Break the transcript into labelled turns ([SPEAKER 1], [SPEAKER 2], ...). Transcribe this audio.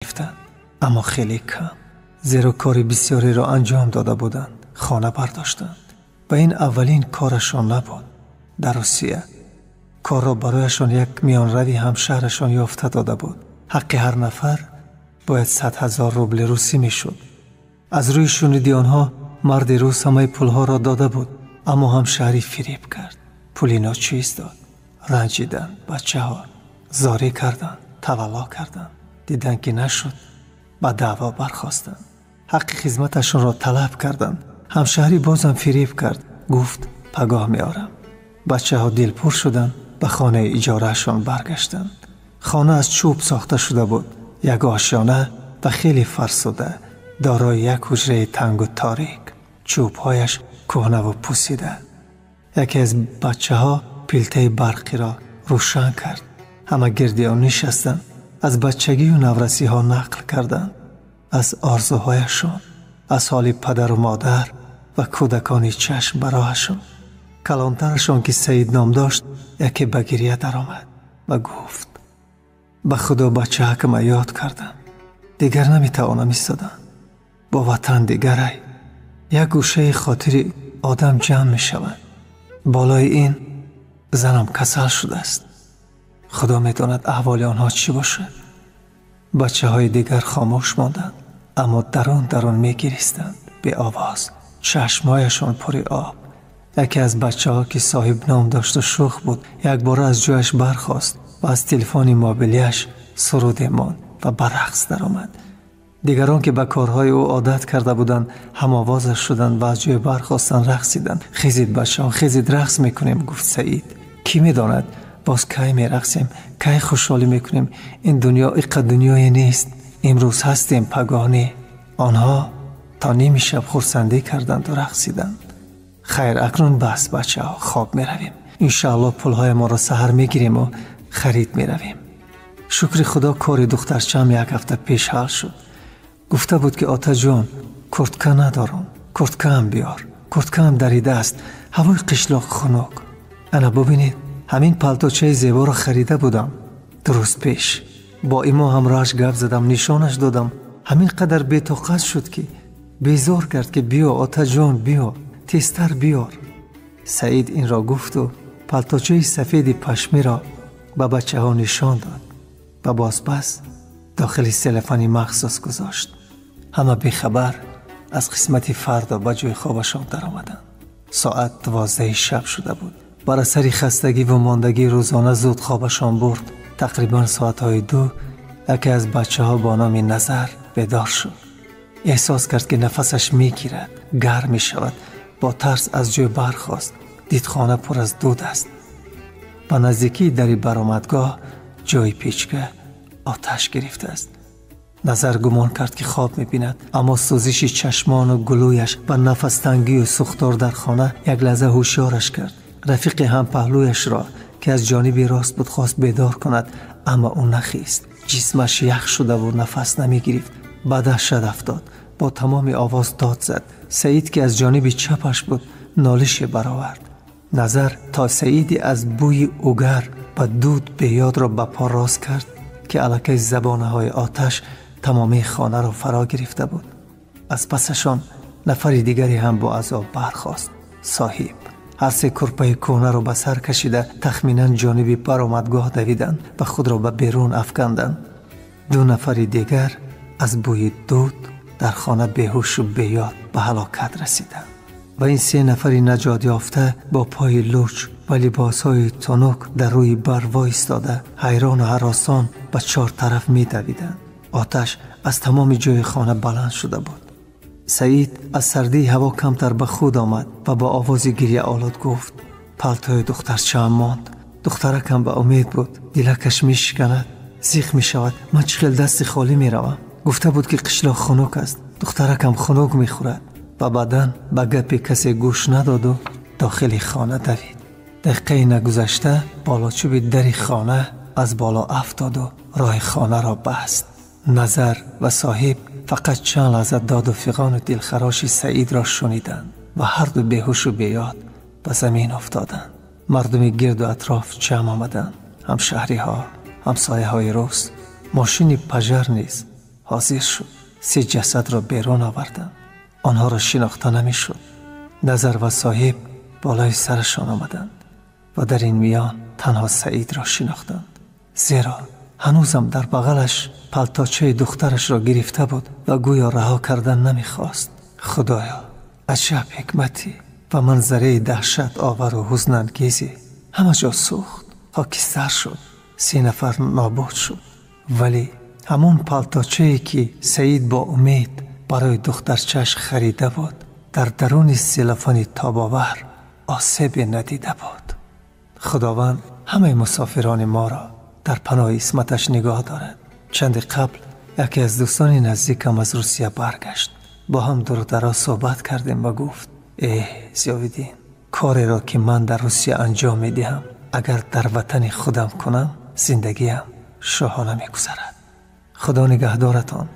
[SPEAKER 1] Гирифтанд, аммо хеле кам, зеро кори бисёреро анҷом дода буданд, хона бардоштанд ва ин аввалин корашон набуд дар Русия. Корро барояшон як миёнрави ҳамшаҳрашон ёфта дода буд. Ҳаққи ҳар нафар бояд 100 000 рубли русӣ мешуд. Аз рӯи шуниди онҳо, марди рус ҳамаи пулҳоро дода буд, аммо ҳамшаҳрӣ фиреб кард, пули ночиз дод. Ранҷиданд бачаҳо, зорӣ карданд, тавалло карданд. Диданд, ки нашуд, ба даъво бархостанд, ҳаққи хизматашонро талаб карданд. Ҳамшаҳрӣ бозам фиреб кард, гуфт: «Пагоҳ меорам». Бачаҳо дилпур шуданд, ба хонаи иҷораашон баргаштанд. Хона аз чӯб сохта шуда буд, як ошёна ва хеле фарсуда, дорои як ҳуҷраи тангу торик, чӯбҳояш кӯҳнаву пусида. Яке аз бачаҳо пилтаи барқиро рӯшан кард. Ҳама гирди он нишастанд, аз бачагию наврасиҳо нақл карданд, аз орзуҳояшон, аз ҳоли падару модар ва кӯдакони чашм ба роҳашон. Калонтарашон, ки Саид ном дошт, яке ба гирья даромад ва гуфт: «Ба Худо, бачаакама ёд кардам, дигар наметавонам истодам. Бо ватан дигарай, як гӯшаи хотири одам ҷамъ мешавад. Болои ин занам касал шудааст. Худо медонад, аҳволи онҳо чӣ бошад». Бачаҳои дигар хомӯш монданд, аммо дарун дарун мегиристанд, беовоз, чашмҳояшон пури об. Яке аз бачаҳо, ки Соҳиб ном дошту шӯх буд, якбора аз ҷояш бархост ва аз телефони мобилияш суруде монд ва ба рақс даромад. Дигарон, ки ба корҳои ӯ одат карда буданд, ҳамовозаш шуданд ва аз ҷой бархостанд, рақсиданд. «Хезид, бачаҳо, хезид, рақс мекунем», гуфт Саид. «Кӣ медонад, боз кай мерақсем, кай хушҳолӣ мекунем. Ин дунё иққа дунёе нест, имрӯз ҳастем, пагоҳ не». Онҳо то ними шаб хурсандӣ карданду рақсиданд. «Хайр, акнун бас, бачаҳо, хоб меравем. Иншааллоҳ, пулҳоямонро саҳар мегириму харид меравем. Шукри Худо, кори духтарчаам як ҳафта пеш ҳал шуд. Гуфта буд, ки отаҷон, куртка надорам, курткаам биёр, курткаам даридааст, ҳавои қишлоқ хунук. Ана бубинед, ҳамин палточаи зеборо харида будам. 2 рӯз пеш бо имо ҳамроҳаш гап задам, нишонаш додам. Ҳамин қадар бетоқат шуд, ки безор кард, ки биё, отаҷон, биё, тезтар биёр». Саид инро гуфту палточаи сафеди пашмиро ба бачаҳо нишон дод ва бозпас дохили селофани махсус гузошт. Ҳама бехабар аз қисмати фардо ба ҷои хобашон даромаданд. Соат 12-и шаб шуда буд. Бар асари хастагӣ ва мондагии рӯзона зуд хобашон бурд. Тақрибан соатҳои 2 яке аз бачаҳо бо номи Назар бедор шуд. Эҳсос кард, ки нафасаш мегирад, гарм мешавад. Бо тарс аз ҷой бархост. Дид, хона пур аз дуд аст. Ба наздикии дари баромадгоҳ ҷои печка оташ гирифтааст. Назар гумон кард, ки хоб мебинад, аммо сӯзиши чашмону гулӯяш ва нафастангию сӯхтор дар хона як лаҳза ҳушёраш кард. Рафиқи ҳампаҳлӯяшро, ки аз ҷониби рост буд, хост бедор кунад, аммо ӯ нахист. Ҷисмаш ях шудаву нафас намегирифт. Ба даҳшат афтод, бо тамоми овоз дод зад. Саид, ки аз ҷониби чапаш буд, нолише баровард. Назар то Саиди аз бӯи угар ва дуд беёдро ба по рост кард, ки аллакай забонаҳои оташ тамомии хонаро фаро гирифта буд. Аз пасашон нафари дигаре ҳам бо азоб бархост, Соҳиб. Ҳар се курпаи кӯҳнаро ба сар кашида, тахминан ҷониби баромадгоҳ давиданд ва худро ба берун афканданд. Ду нафари дигар аз бӯи дуд дар хона беҳушу беёд ба ҳалокат расиданд ва ин се нафари наҷот ёфта бо пои луч ва либосҳои тунук дар рӯи бар воистода, ҳайрону ҳаросон ба чор тараф медавиданд. Оташ аз тамоми ҷои хона баланд шуда буд. Саид аз сардии ҳаво камтар ба худ омад ва бо овози гирьяолуд гуфт: «Палтои духтарчаам монд. Духтаракам ба умед буд, дилакаш мешиканад, зиқ мешавад. Ман чӣ хел дасти холӣ меравам? Гуфта буд, ки қишлоқ хунук аст, духтаракам хунук мехӯрад». Ва баъдан ба гапи касе гӯш надоду дохили хона давид. Дақиқае нагузашта болочӯби дари хона аз боло афтоду роҳи хонаро баст. Назар ва Соҳиб фақат чанд лаҳза доду фиғону дилхароши Саидро шуниданд ва ҳарду беҳушу беёд ба замин афтоданд. Мардуми гирду атроф ҷамъ омаданд, ҳамшаҳриҳо, ҳамсояҳои рус. Мошини пожар низ ҳозир шуд. Се ҷасадро берун оварданд. Онҳоро шинохта намешуд. Назар ва соҳиб болои сарашон омаданд ва дар ин миён танҳо Саидро шинохтанд, зеро ҳанӯзам дар бағалаш палточаи духтарашро гирифта буд ва гӯё раҳо кардан намехост. Худоё, аҷаб ҳикматӣ ва манзараи даҳшат овару ҳузнангезе! Ҳама ҷо сӯхт, хокистар шуд, се нафар нобуд шуд. Вале ҳамон палточае, ки Саид бо умед барои духтарчааш харида буд, дар даруни селофони тобовар осебе надида буд. Худованд ҳамаи мусофирони моро дар паноҳи исматаш нигоҳ дорад. Чанде қабл яке аз дӯстони наздикам аз Русия баргашт. Бо ҳам дурдароз суҳбат кардем ва гуфт: эҳ, Зиёвиддин, кореро ки ман дар Русия анҷом медиҳам, агар дар ватани худам кунам, зиндагиам шоҳона мегузарад. Худо нигаҳдоратон.